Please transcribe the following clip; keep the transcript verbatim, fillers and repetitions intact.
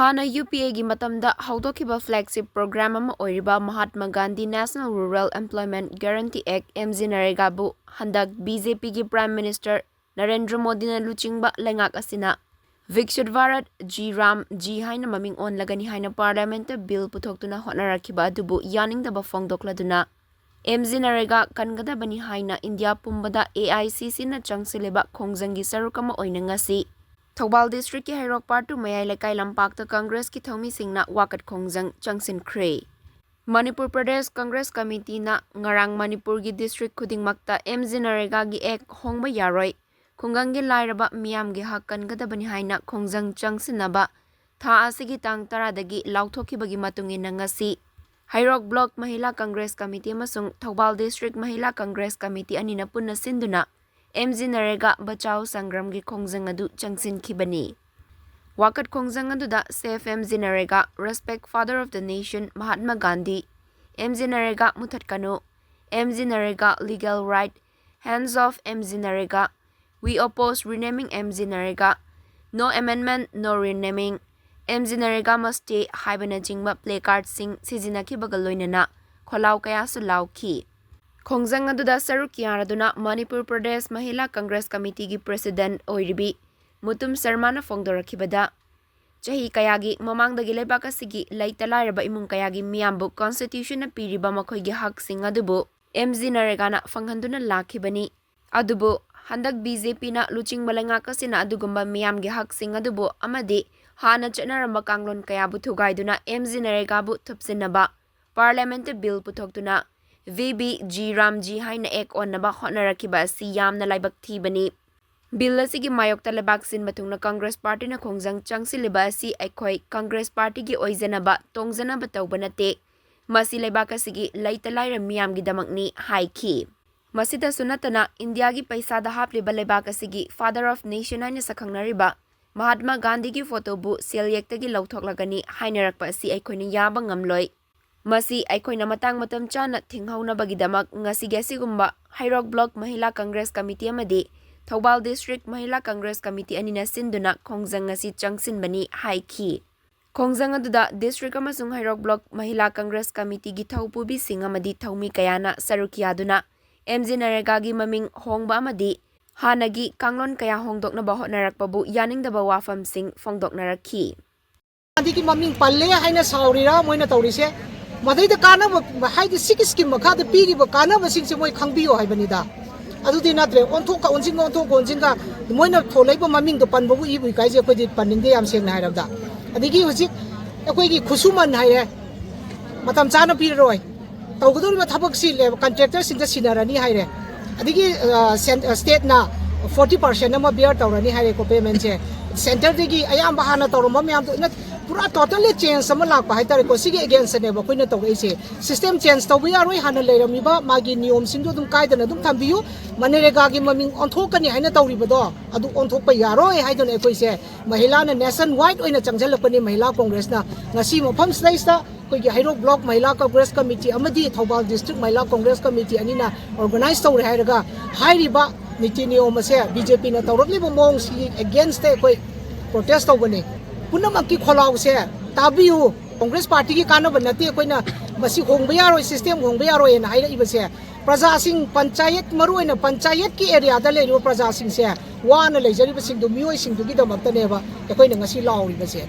ꯍꯥꯟꯅ UPAꯒꯤ ꯃꯇꯝꯗ ꯍꯧꯗꯣꯛꯈꯤꯕ flagship program ꯑꯃ ꯑꯣꯏꯔꯤꯕ Mahatma Gandhi National Rural Employment Guarantee Act, MGNREGAꯕꯨ ꯍꯟꯗꯛ BJPꯒꯤ Prime Minister ꯅꯔꯦꯟꯗ꯭ꯔ ꯃꯣꯗꯤꯅ ꯂꯨꯆꯤꯡꯕ ꯂꯩꯉꯥꯛ ꯑꯁꯤꯅ Viksit Bharat G RAM G ꯍꯥꯏꯅ ꯃꯃꯤꯡ ꯑꯣꯟꯂꯒꯅꯤ ꯍꯥꯏꯅ Parliamentꯇ bill ꯄꯨꯊꯣꯛꯇꯨꯅ ꯍꯣꯠꯅꯔꯛꯈꯤꯕ ꯑꯗꯨꯕꯨ ꯌꯥꯅꯤꯡꯗꯕ ꯐꯣꯡꯗꯣꯛꯂꯗꯨꯅ MGNREGA ꯀꯟꯒꯗꯕꯅꯤ ꯍꯥꯏꯅ ꯏꯟꯗꯤꯌꯥ ꯄꯨꯝꯕꯗ AICCꯅ ꯆꯪꯁꯤꯜꯂꯤꯕ ꯈꯣꯡꯖꯪꯒꯤ ꯁꯔꯨꯛ ꯑꯃ ꯑꯣꯏꯅ ꯉꯁꯤ ꯊꯧꯕꯥꯜ districtꯀꯤ ꯍꯩꯔꯣꯛ part two ꯃꯌꯥꯏ ꯂꯩꯀꯥꯏ ꯂꯝꯄꯥꯛꯇ Congressꯀꯤ ꯊꯧꯃꯤꯁꯤꯡꯅ ꯋꯥꯀꯠ ꯈꯣꯡꯖꯪ ꯆꯪꯁꯤꯟꯈ꯭ꯔꯦ꯫ ꯃꯅꯤꯄꯨꯔ ꯄ꯭ꯔꯗꯦꯁ Congress Committeeꯅ ꯉꯔꯥꯡ ꯃꯅꯤꯄꯨꯔꯒꯤ district ꯈꯨꯗꯤꯡꯃꯛꯇ MGNREGAꯒꯤ act ꯍꯣꯡꯕ ꯌꯥꯔꯣꯏ, ꯈꯨꯡꯒꯪꯒꯤ ꯂꯥꯏꯔꯕ ꯃꯤꯌꯥꯝꯒꯤ ꯍꯛ ꯀꯟꯒꯗꯕꯅꯤ ꯍꯥꯏꯅ ꯈꯣꯡꯖꯪ ꯆꯪꯁꯤꯟꯅꯕ ꯊꯥ ꯑꯁꯤꯒꯤ ꯇꯥꯡ ꯇꯔꯥꯗꯒꯤ ꯂꯥꯎꯊꯣꯛꯈꯤꯕꯒꯤ ꯃꯇꯨꯡ ꯏꯟꯅ ꯉꯁꯤ ꯍꯩꯔꯣꯛ Block Mahila Congress Committee ꯑꯃꯁꯨꯡ Thoubal District Mahila Congress Committee ꯑꯅꯤꯅ ꯄꯨꯟꯅ ꯁꯤꯟꯗꯨꯅ MGNREGA Bachao Sangramꯒꯤ ꯈꯣꯡꯖꯪ ꯑꯗꯨ ꯆꯪꯁꯤꯟꯈꯤꯕꯅꯤ꯫ ꯋꯥꯀꯠ ꯈꯣꯡꯖꯪ ꯑꯗꯨꯗ Save MGNREGA, Respect Father of the Nation Mahatma Gandhi, MGNREGA ꯃꯨꯊꯠꯀꯅꯨ, MGNREGA Legal Right, Hands Off MGNREGA, We Oppose Renaming MGNREGA, No Amendment, No Renaming, MGNREGA Must Stay ꯍꯥꯏꯕꯅꯆꯤꯡꯕ placardꯁꯤꯡ ꯁꯤꯖꯤꯟꯅꯈꯤꯕꯒ ꯂꯣꯏꯅꯅ ꯈꯣꯜꯂꯥꯎ ꯀꯌꯥꯁꯨ ꯂꯥꯎꯈꯤ꯫ ꯈꯣꯡꯖꯪ ꯑꯗꯨꯗ ꯁꯔꯨꯛ ꯌꯥꯔꯗꯨꯅ ꯃꯅꯤꯄꯨꯔ ꯄ꯭ꯔꯗꯦꯁ ꯃꯍꯤꯂꯥ ꯀꯪꯒ꯭ꯔꯦꯁ ꯀꯃꯤꯇꯤꯒꯤ president ꯑꯣꯏꯔꯤꯕꯤ ꯃꯨꯇꯨꯝ ꯁꯔꯃꯥꯅ ꯐꯣꯡꯗꯣꯔꯛꯈꯤꯕꯗ, ꯆꯍꯤ ꯀꯌꯥꯒꯤ ꯃꯃꯥꯡꯗꯒꯤ ꯂꯩꯕꯥꯛ ꯑꯁꯤꯒꯤ ꯂꯩꯇ ꯂꯥꯏꯔꯕ ꯏꯃꯨꯡ ꯀꯌꯥꯒꯤ ꯃꯤꯌꯥꯝꯕꯨ constitutionꯅ ꯄꯤꯔꯤꯕ ꯃꯈꯣꯏꯒꯤ ꯍꯛꯁꯤꯡ ꯑꯗꯨꯕꯨ MGNREGAꯅ ꯐꯪꯍꯟꯗꯨꯅ ꯂꯥꯛꯈꯤꯕꯅꯤ꯫ ꯑꯗꯨꯕꯨ ꯍꯟꯗꯛ BJPꯅ ꯂꯨꯆꯤꯡꯕ ꯂꯩꯉꯥꯛ ꯑꯁꯤꯅ ꯑꯗꯨꯒꯨꯝꯕ ꯃꯤꯌꯥꯝꯒꯤ ꯍꯛꯁꯤꯡ ꯑꯗꯨꯕꯨ ꯑꯃꯗꯤ ꯍꯥꯟꯅ ꯆꯠꯅꯔꯝꯕ ꯀꯥꯡꯂꯣꯟ ꯀꯌꯥꯕꯨ ꯊꯨꯒꯥꯏꯗꯨꯅ MGNREGAꯕꯨ ꯊꯨꯞꯆꯤꯟꯅꯕ Parliamentꯇ bill ꯄꯨꯊꯣꯛꯇꯨꯅ V B G RAM G ꯍꯥꯏꯅ act ꯑꯣꯟꯅꯕ ꯍꯣꯠꯅꯔꯛꯈꯤꯕ ꯑꯁꯤ ꯌꯥꯝꯅ ꯂꯥꯏꯕꯛ ꯊꯤꯕꯅꯤ꯫ Bill ꯑꯁꯤꯒꯤ ꯃꯥꯌꯣꯛꯇ ꯂꯩꯕꯥꯛ ꯁꯤꯟꯕ ꯊꯨꯡꯅ Congress Partyꯅ ꯈꯣꯡꯖꯪ ꯆꯪꯁꯤꯜꯂꯤꯕ ꯑꯁꯤ ꯑꯩꯈꯣꯏ Congress Partyꯒꯤ ꯑꯣꯏꯖꯅꯕ ꯇꯣꯡꯖꯅꯕ ꯇꯧꯕ ꯅꯠꯇꯦ, ꯃꯁꯤ ꯂꯩꯕꯥꯛ ꯑꯁꯤꯒꯤ ꯂꯩꯇ ꯂꯥꯏꯔ ꯃꯤꯌꯥꯝꯒꯤꯗꯃꯛꯅꯤ ꯍꯥꯏꯈꯤ꯫ ꯃꯁꯤꯗꯁꯨ ꯅꯠꯇꯅ ꯏꯟꯗꯤꯌꯥꯒꯤ ꯄꯩꯁꯥꯗ ꯍꯥꯞꯂꯤꯕ ꯂꯩꯕꯥꯛ ꯑꯁꯤꯒꯤ Father of Nation ꯍꯥꯏꯅ ꯁꯛꯈꯪꯅꯔꯤꯕ ꯃꯍꯥꯠꯃꯥ ꯒꯥꯟꯙꯤꯒꯤ photoꯕꯨ ꯁꯦꯜ ꯌꯦꯛꯇꯒꯤ ꯂꯧꯊꯣꯛꯂꯒꯅꯤ ꯍꯥꯏꯅꯔꯛꯄ ꯑꯁꯤ ꯑꯩꯈꯣꯏꯅ ꯌꯥꯕ ꯉꯝꯂꯣꯏ꯫ ꯃꯁꯤ ꯑꯩꯈꯣꯏꯅ ꯃꯇꯥꯡ ꯃꯇꯝ ꯆꯥꯅ ꯊꯤꯡꯍꯧꯅꯕꯒꯤꯗꯃꯛ ꯉꯁꯤꯒꯤ ꯑꯁꯤꯒꯨꯝꯕ ꯍꯩꯔꯣꯛ Block Mahila Congress Committee ꯑꯃꯗꯤ Thoubal District Mahila Congress Committee ꯑꯅꯤꯅ ꯁꯤꯟꯗꯨꯅ ꯈꯣꯡꯖꯪ ꯑꯁꯤ ꯆꯪꯁꯤꯟꯕꯅꯤ ꯍꯥꯏꯈꯤ꯫ ꯈꯣꯡꯖꯪ ꯑꯗꯨꯗ ꯗꯤꯁꯇ꯭ꯔꯤꯛ ꯑꯃꯁꯨꯡ ꯍꯩꯔꯣꯛ ꯕ꯭ꯂꯣꯛ ꯃꯍꯤꯂꯥ ꯀꯪꯒ꯭ꯔꯦꯁ ꯀꯃꯤꯇꯤꯒꯤ ꯊꯧꯄꯨꯕꯤꯁꯤꯡ ꯑꯃꯗꯤ ꯊꯧꯃꯤ ꯀꯌꯥꯅ ꯁꯔꯨꯛ ꯌꯥꯗꯨꯅ ꯑꯦꯝ ꯖꯤ ꯅꯔꯦꯒꯥꯒꯤ ꯃꯃꯤꯡ ꯍꯣꯡꯕ ꯑꯃꯗꯤ ꯍꯥꯟꯅꯒꯤ ꯀꯥꯡꯂꯣꯟ ꯀꯌꯥ ꯍꯣꯡꯗꯣꯛꯅꯕ ꯍꯣꯠꯅꯔꯛꯄꯕꯨ ꯌꯥꯅꯤꯡꯗꯕ ꯋꯥꯐꯝꯁꯤꯡ ꯐꯣꯡꯗꯣꯛꯅꯔꯛꯈꯤ꯫ ꯑꯗꯒꯤ ꯃꯃꯤꯡ ꯄꯜꯂꯦ ꯍꯥꯏꯅ ꯁꯥꯎꯔꯤꯔꯥ ꯃꯣꯏꯅ ꯇꯧꯔꯤꯁꯦ? ꯃꯗꯩꯗ ꯀꯥꯟꯅꯕ ꯍꯥꯏꯗꯤ ꯁꯤꯒꯤ ꯁ꯭ꯀꯤꯝ ꯃꯈꯥꯗ ꯄꯤꯔꯤꯕ ꯀꯥꯟꯅꯕꯁꯤꯡꯁꯦ ꯃꯣꯏ ꯈꯪꯕꯤꯌꯣ ꯍꯥꯏꯕꯅꯤꯗ꯫ ꯑꯗꯨꯗꯤ ꯅꯠꯇ꯭ꯔꯦ, ꯑꯣꯟꯊꯣꯛꯀ ꯑꯣꯟꯁꯤꯟꯒ ꯑꯣꯟꯊꯣꯛꯀ ꯑꯣꯟꯁꯤꯟꯒ ꯃꯣꯏꯅ ꯊꯣꯛꯂꯛꯏꯕ ꯃꯃꯤꯡꯗꯣ ꯄꯟꯕꯕꯨ ꯏꯕꯨ ꯏꯀꯥꯏꯁꯦ ꯑꯩꯈꯣꯏꯗꯤ ꯄꯟꯅꯤꯡꯗꯦ, ꯌꯥꯝ ꯁꯦꯡꯅ ꯍꯥꯏꯔꯕꯗ꯫ ꯑꯗꯒꯤ ꯍꯧꯖꯤꯛ ꯑꯩꯈꯣꯏꯒꯤ ꯈꯨꯠꯁꯨꯃꯟ ꯍꯥꯏꯔꯦ, ꯃꯇꯝ ꯆꯥꯅ ꯄꯤꯔꯔꯣꯏ, ꯇꯧꯒꯗꯧꯔꯤꯕ ꯊꯕꯛꯁꯤ ꯀꯟꯇ꯭ꯔꯦꯛꯇꯔꯁꯤꯡꯗ ꯁꯤꯟꯅꯔꯅꯤ ꯍꯥꯏꯔꯦ꯫ ꯑꯗꯒꯤ ꯁ꯭ꯇꯦꯠꯅ ꯐꯣꯔꯇꯤ ꯄꯥꯔꯁꯦꯟ ꯑꯃ ꯕꯤꯌꯔ ꯇꯧꯔꯅꯤ ꯍꯥꯏꯔꯦꯀꯣ ꯄꯦꯃꯦꯟꯁꯦ꯫ ꯁꯦꯟꯇꯔꯗꯒꯤ ꯑꯌꯥꯝꯕ ꯍꯥꯟꯅ ꯇꯧꯔꯝꯕ ꯃꯌꯥꯝꯗꯣ ꯄꯨꯔꯥ ꯇꯣꯇꯦꯜꯂꯤ ꯆꯦꯟꯖ ꯑꯃ ꯂꯥꯛꯄ ꯍꯥꯏꯇꯥꯔꯦꯀꯣ꯫ ꯁꯤꯒꯤ ꯑꯦꯒꯦꯟꯁꯇꯅꯦꯕ ꯑꯩꯈꯣꯏꯅ ꯇꯧꯔꯛꯏꯁꯦ꯫ ꯁꯤꯁꯇꯦꯝ ꯆꯦꯟꯖ ꯇꯧꯕ ꯌꯥꯔꯣꯏ, ꯍꯥꯟꯅ ꯂꯩꯔꯝꯃꯤꯕ ꯃꯥꯒꯤ ꯅꯤꯌꯣꯝꯁꯤꯡꯗꯣ ꯑꯗꯨꯝ ꯀꯥꯏꯗꯅ ꯑꯗꯨꯝ ꯊꯝꯕꯤꯌꯨ꯫ ꯃꯅꯔꯦꯒꯥꯒꯤ ꯃꯃꯤꯡ ꯑꯣꯟꯊꯣꯛꯀꯅꯤ ꯍꯥꯏꯅ ꯇꯧꯔꯤꯕꯗꯣ ꯑꯗꯨ ꯑꯣꯟꯊꯣꯛꯄ ꯌꯥꯔꯣꯏ ꯍꯥꯏꯗꯅ ꯑꯩꯈꯣꯏꯁꯦ ꯃꯍꯤꯂꯥꯅ ꯅꯦꯁꯟ ꯋꯥꯏꯗ ꯑꯣꯏꯅ ꯆꯪꯁꯤꯜꯂꯛꯄꯅꯤ ꯃꯍꯤꯂꯥ ꯀꯣꯡꯒ꯭ꯔꯦꯁꯅ꯫ ꯉꯁꯤ ꯃꯐꯝꯁꯤꯗꯩꯁꯤꯗ ꯑꯩꯈꯣꯏꯒꯤ ꯍꯩꯔꯣꯛ ꯕ꯭ꯂꯣꯛ ꯃꯍꯤꯂꯥ ꯀꯣꯡꯒ꯭ꯔꯦꯁ ꯀꯃꯤꯇꯤ ꯑꯃꯗꯤ ꯊꯧꯕꯥꯜ ꯗꯤꯁꯇ꯭ꯔꯤꯛ ꯃꯍꯤꯂꯥ ꯀꯣꯡꯒ꯭ꯔꯦꯁ ꯀꯃꯤꯇꯤ ꯑꯅꯤꯅ ꯑꯣꯔꯒꯅꯥꯏꯖ ꯇꯧꯔꯦ ꯍꯥꯏꯔꯒ ꯍꯥꯏꯔꯤꯕ ꯅꯤꯇꯤ ꯅꯤꯌꯣꯝ ꯑꯁꯦ ꯕꯤ ꯖꯦ ꯄꯤꯅ ꯇꯧꯔꯛꯂꯤꯕ ꯃꯑꯣꯡꯁꯤꯒꯤ ꯑꯦꯒꯦꯟꯁꯇ ꯑꯩꯈꯣꯏ ꯄ꯭ꯔꯣꯇꯦꯁ ꯇꯧꯕꯅꯤ꯫ ꯄꯨꯝꯅꯃꯛꯀꯤ ꯈꯣꯜꯂꯥꯎꯁꯦ ꯇꯥꯕꯤꯌꯨ꯫ ꯀꯣꯡꯒ꯭ꯔꯦꯁ ꯄꯥꯔꯇꯤꯒꯤ ꯀꯥꯟꯅꯕ ꯅꯠꯇꯦ ꯑꯩꯈꯣꯏꯅ ꯃꯁꯤ ꯍꯣꯡꯕ ꯌꯥꯔꯣꯏ, ꯁꯤꯁꯇꯦꯝ ꯍꯣꯡꯕ ꯌꯥꯔꯣꯏꯅ ꯍꯥꯏꯔꯛꯏꯕꯁꯦ꯫ ꯄ꯭ꯔꯖꯥꯁꯤꯡ, ꯄꯟꯆꯥꯌꯠ, ꯃꯔꯨꯑꯣꯏꯅ ꯄꯟꯆꯥꯌꯠꯀꯤ ꯑꯦꯔꯤꯌꯥꯗ ꯂꯩꯔꯤꯕ ꯄ꯭ꯔꯖꯥꯁꯤꯡꯁꯦ, ꯋꯥꯅ ꯂꯩꯖꯔꯤꯕꯁꯤꯡꯗꯨ, ꯃꯤꯑꯣꯏꯁꯤꯡꯗꯨꯒꯤꯗꯃꯛꯇꯅꯦꯕ ꯑꯩꯈꯣꯏꯅ ꯉꯁꯤ ꯂꯥꯎꯔꯤꯕꯁꯦ꯫